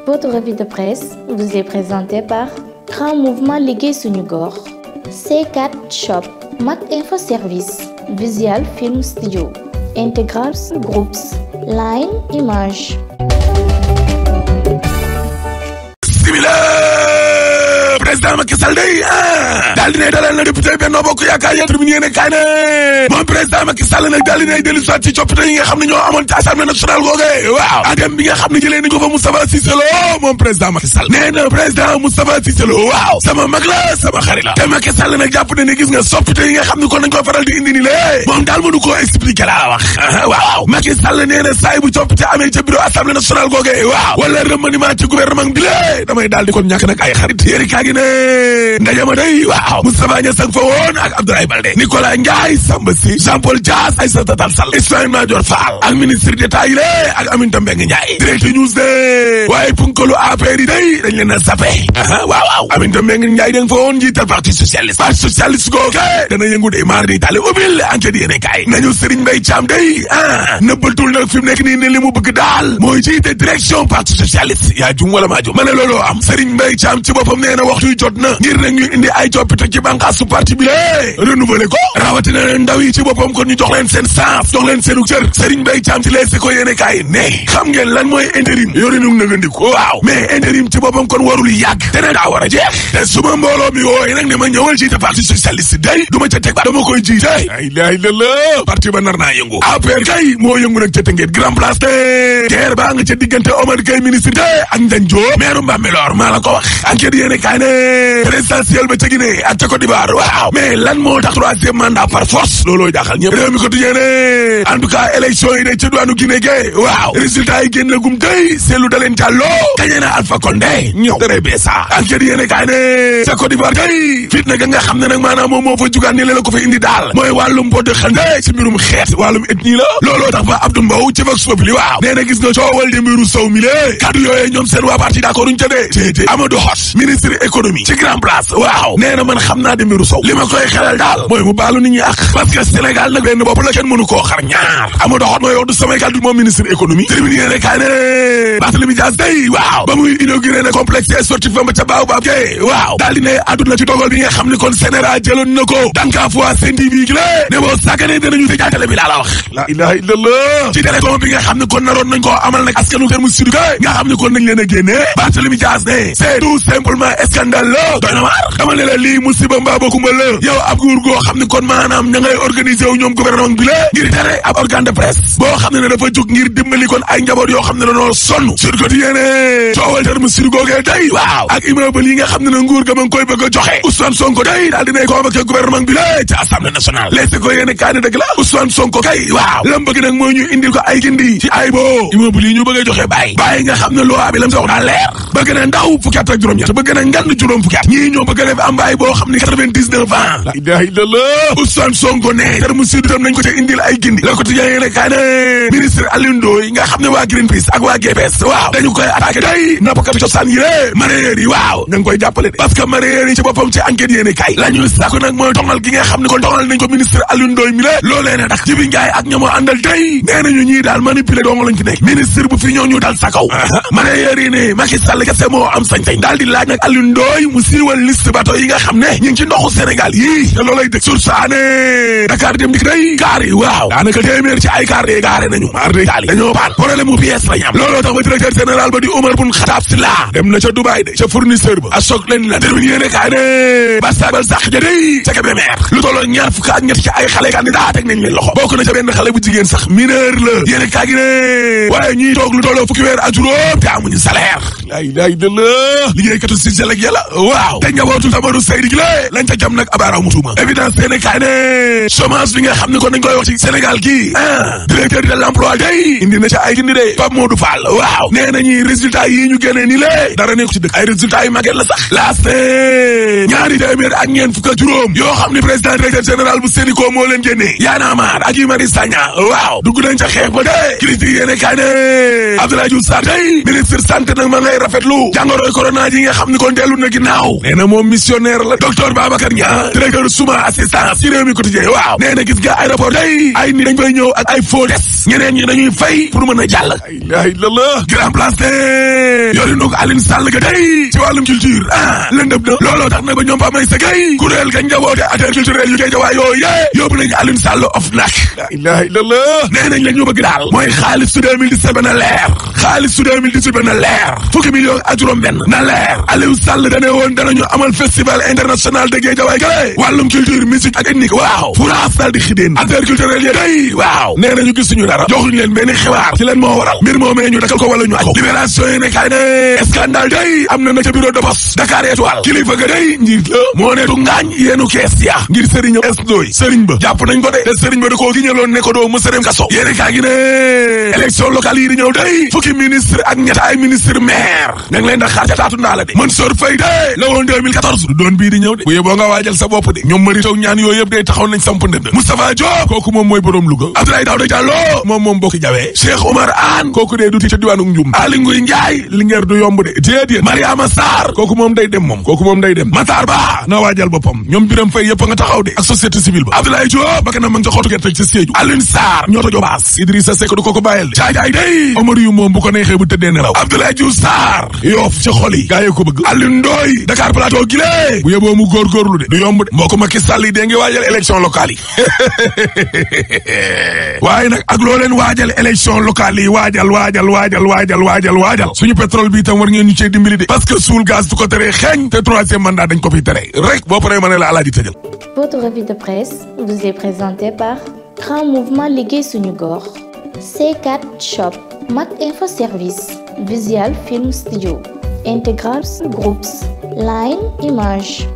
Votre revue de presse vous est présentée par Grand Mouvement Liggéey Suñu Gox, C4 Shop, Mac Info Service, Visual Film Studio, Integral Groups, Line Image. Président Macky Sall day daal dinay dalal na député Benno Bokk Yaakaar ya tribune yéene kaay ne moom président Macky Sall nag daal dinay dellu soit ci coppite yi nga xam ne ñoo amoon ci Assemblée nationale googe waaw adem bi nga xam ne jëlee ni ko fa Moustapha Cissé Lo moom président Macky Sall nee na président Moustapha Cissé Lo waaw sama mag la sama xarit la te Macky Sall nag jàpp na ne gis nga soppite yi nga xam ne kon nañ ko faral di indi ni lée moom daal mënu koo expliquer laa wax waaw Macky Sall nee na saay bu coppite amee ca bureau Assemblée nationale googe waaw wala remaniement ci gouvernement bi lée damay daal di kon ñàkk nag ay xarit yéri kaa gi ne ndajama day waaw Moustapha Niasse ak fa woon ak Abdoulaye Baldé Nicolas Ndiaye Samba Sy Jean-Paul Dias Aïssata Tall Sall Ismaïla Madior Fall ak ministre d'État yi lée ak Aminata Mbengue Ndiaye Direct News de waaye punkalu APR yi day dañ leen a zappé waaw Aminata Mbengue Ndiaye da nga fa woon njiital parti socialiste googe dana yëngu de maar di tali ubbil enquête yéene kaay nañu Serigne Mbaye Thiam day nëbbaltul nag fi mu nekk nii ne li mu bëgg daal mooy jiite direction parti socialiste yaa jum wala maa jum ma ne looloo am Serigne Mbaye Thiam ci boppam nee na waxtu jot na ngir nag ñu indi ay coppite ci bànqaasu parti bi lée renouveler ko rawatina ndaw yi ci boppam kon ñu jox leen seen saaf jox leen seenu cër Serigne Mbaye Thiam ci lees ko yéene kaay ne xam ngeen lan mooy intérim yorinu nëgandiku waaw mais intérim ci boppam kon warul yàgg te ne daa war a jeex te suma mbooloo mi wooye nag ne ma ñëwal jiite parti socialiste day du ma ca teg ba dama koy jiite la ilaha illallah parti ba nar naa yëngu APR kay moo yëngu nag ca Tëngéej grand place te guerre baa nga ca diggante Omar Gueye ministre de ak Ndiagne Diop maire Bambilor maa la ko wax enquête yéene kaay ne présidentielle ba ca Guinée ak ca Côte d'Ivoire waaw mais lan moo tax troisième mandat par force looloo jaaxal ñëpp réew mi ko tujee ne en tout cas élection yi de ca duwaanu Guinée ge waaw résultat yi génn gum day seetlu daleen Diallo gañe na Alpha Condé ñëw très bien ça enquête yéene kaay ne ca Côte d'Ivoire day fitna ga nga xam ne nag maanaam moom moo fa jugaan ni la ko fa indi daal mooy wàllum bodd xande ci mbirum xeet wàllum ethnie la looloo tax ba Abdou Mbow ci Vox Populi waaw nee na gis nga coowal di mbiru sow mi lée kaddu yooyee ñoom seen waa parti d'accord uñ ca dee Amadou Hott ministre économie ci grand place waaw nee na man xam naa di mbiru sow li ma koy xelal daal mooy mu baalu nit ñi ak parce que Sénégal nag benn bopp la kenn mënu koo xar ñaar Amadou Hott mooy wax du samay kaddu moom ministre économie terminé yéene kaay ne Barthélémy Dias day waaw ba muy inauguré ne complexe sportif ba ca Baobab ke waaw daal di ne àdduna ci dogal bi nga xam ne kon Sénégal jëloon na ko danka fois Sen TV gi la ne boo sàggane danañu si jaatale bi laa la wax la ilaha illallah ci téléthon bi nga xam ne kon naroon nañ koo amal nag askanu Terme Sud nga xam ne kon nañ leen a génne Barthélémy Dias ne c'est tout simplement scandale la doy na waar dama ne la lii musiba mbaa bokkumba la yow ab nguur goo xam ne kon maanaam ña ngay organiser wu ñoom gouvernement bi la ngir tere ab organe de presse boo xam ne dafa jóg ngir dimbali kon ay njaboot yoo xam ne dañoo sonn sur quotidien ne coowal Terme Sud googee day waaw ak immeuble yi nga xam ne na nguur ga ma ngi koy bëgg a joxe Ousmane Sonko day daal dinay convoqué gouvernement bi la ci assemblée nationale leese ko yéene kaay ne dëgg la Ousmane Sonko kay waaw lam bëgg nag mooy ñu indil ko ay gindi ci ay boo immeuble yi ñu bëgg a joxe bàyyi nga xam ne loi bi lam sa wax daa leer bëgg na ndaw fukki at ak juróom-ñett bëgg na ngan juróom fukki at ñii ñoo bëgg a def am baay boo xam ne 99 ans la ilaha illallah Ousmane Sonko ne Terme Sud tam nañ ko ca indil ay gindi la ko tijee yéene kaay ne ministre Alioune Ndoye nga xam ne waa Greenpeace ak waa GPS waaw dañu koy attaqué day nappkatu cosaan yi lée mareyeur yi waaw ña ngi koy jàppale de parce que mareyeur yi ci boppam ci enquête yéene kaay la ñuy sàkku nag mooy tongal gi nga xam ne kon tongal nañ ko ministre Alioune Ndoye mi lée loolee ne dak Jibi Ndiaye ak ñamoo àndal tey nee nañu ñii daal manipulé doonga lañ fi nekk ministre bu fi ñoo ñu dal sa kaw mareyeur yi ne Macky Sall kese moo am sañ-sañ daal di laaj nag Alioune Ndoye mu siiwal liste bateau yi nga xam ne ñu ngi ci ndoxu Sénégal yii te loolay dëgg sur saane Dakar dem dik day kaar yi waaw daanaka téeméer ci ay kaar de gaare nañu maar de daal dañoo paan problème mu pièce lañ am looloo tax ba directeur général ba di Omar Bun Khattab Sylla dem na ca Dubaï de ca fournisseur ba a soog leen la terminé yéene kaay ne bastabal sax ja day ca Kébémer lu tolloo ñaar fukk ak ñett ci ay xale candidat teg nañ leen loxo bokk na ca benn xale bu jigéen sax mineur la yéene kaay gi ne waaye ñiy toog lu tolloo fukki weer ak juróom te amuñu salaire la ilaha illallah liggéeykatu si selek yàlla waaw te njabootu Amadou Seydi gi la lañ ca jam nag abaaraw mutuma évidence yéene kaay ne chômage bi nga xam ne kon nañ koy wax ci Sénégal kii directeur de l'emploi day indi na ca ay gindi de Pape Modou Fall waaw nee nañu résultat yi ñu génnee ni lée dara nekku ci dëkk ay résultats yi màgget la sax laas ñaari téeméer ak ñeent fukk ak juróom yoo xam ne président directeur général bu Sénico moo leen génnee Y'en a marre ak Guy Marius Sagna waaw dugg nañ ca xeex ba de critique yéene kaay ne Abdoulaye Diouf Sarr tey ministre santé nag ma ngay rafetlu jàngoroy corona ji nga xam ne kon dellu na ginnaaw nee na moom missionnaire la docteur Babacar Niang directeur suma assistance ci réew mi quotidien waaw nee na gis nga aéroport day ay nit dañ fay ñëw ak ay faux test ñeneen ñi dañuy fay pour mën a jàll la ilaha illallah grand place de yori ndug Alioune Sall ga day ci wàllum culture lëndëm na looloo tax na ba ñoom ba may sa gay kuréel gañ njaboote affaire culturelle yu Guédiawaye yooyu yóbbu nañu Alioune Sall of nak la ilaha illallah nee nañ la ñu bëgg daal mooy xaalis su 2017 ba na leer xaalis su 2018 ba na leer fukki millions ak juróom benn na leer Aliou Sall dane woon danañu amal festival international de Guédiawaye gale wàllum culture musique ak ethnique waaw France daal di xidéen affaire culturelle yi day waaw nee nañu gisuñu dara joxuñu leen benn xibaar ci leen moo waral mbir moomee ñu dakal ko wala ñu aj ko libération yi ne kay ne scandale day am na ca bureau de poste Dakar Étoile kilifa ga day njiit la moo ne du ngaañ yéenu kees ya ngir sëriñ esdoy sëriñ ba jàpp nañ ko de te sëriñ ba da koo giñaloon ne ko doo mësa dem kaso yéene kaa gi ne élection locale yi di ñëw day fukki ministre ak ñett ay ministre maire ña ngi leen da xaar ca taatu ndaa la de Mansour Faye de la woon 2014 du doon bii di ñëw de bu yeboo nga waajal sa bopp de ñoom mari toog ñaan yooyu yëpp day taxaw nañ samp ndënd Moustapha Diop kooku moom mooy borom Louga Abdoulaye Daouda Diallo moom bokki jawee Cheikh Omar Anne kooku dee duti ca diwaanu Njum Aly Ngouille Ndiaye Linguère du yomb de déedéet Mariama Sarr kooku moom day dem Matar Ba na waajal boppam ñoom Biram Faye yëpp a nga taxaw de ak société civile ba Abdoulaye Diop ba kanam ma nga ca xootu gerte ci Sédhiou Alioune Sarr ñooto jobaas Idrissa Seck du ko bàyyel de caajaay day Omar yu moom bu ko neexee bu tëddee nelaw Abdoulaye Diouf Sarr Yoff ca xol yi gaa yi ko bëgg Alioune Ndoye Dakar Plateau gilée bu yeboo mu góorgóorlu de du yomb de mbokk Macky Sall yi dee ngi waajal élection locale yi waaye nag ak loo leen waajal élection locale yi waajal suñu pétrole bi itam war ngeen ñu cee dimbali de parce que suul gaz du ko teree xeeñ te troisième mandat dañ ko fiy tere rek boo paree ma ne la alaaji tëjal. Votre revue de presse vous est présentée par Grand Mouvement Liggéey Suñu Gox C4 Shop Mac Info Service Visual Film Studio Integral Groups Line Image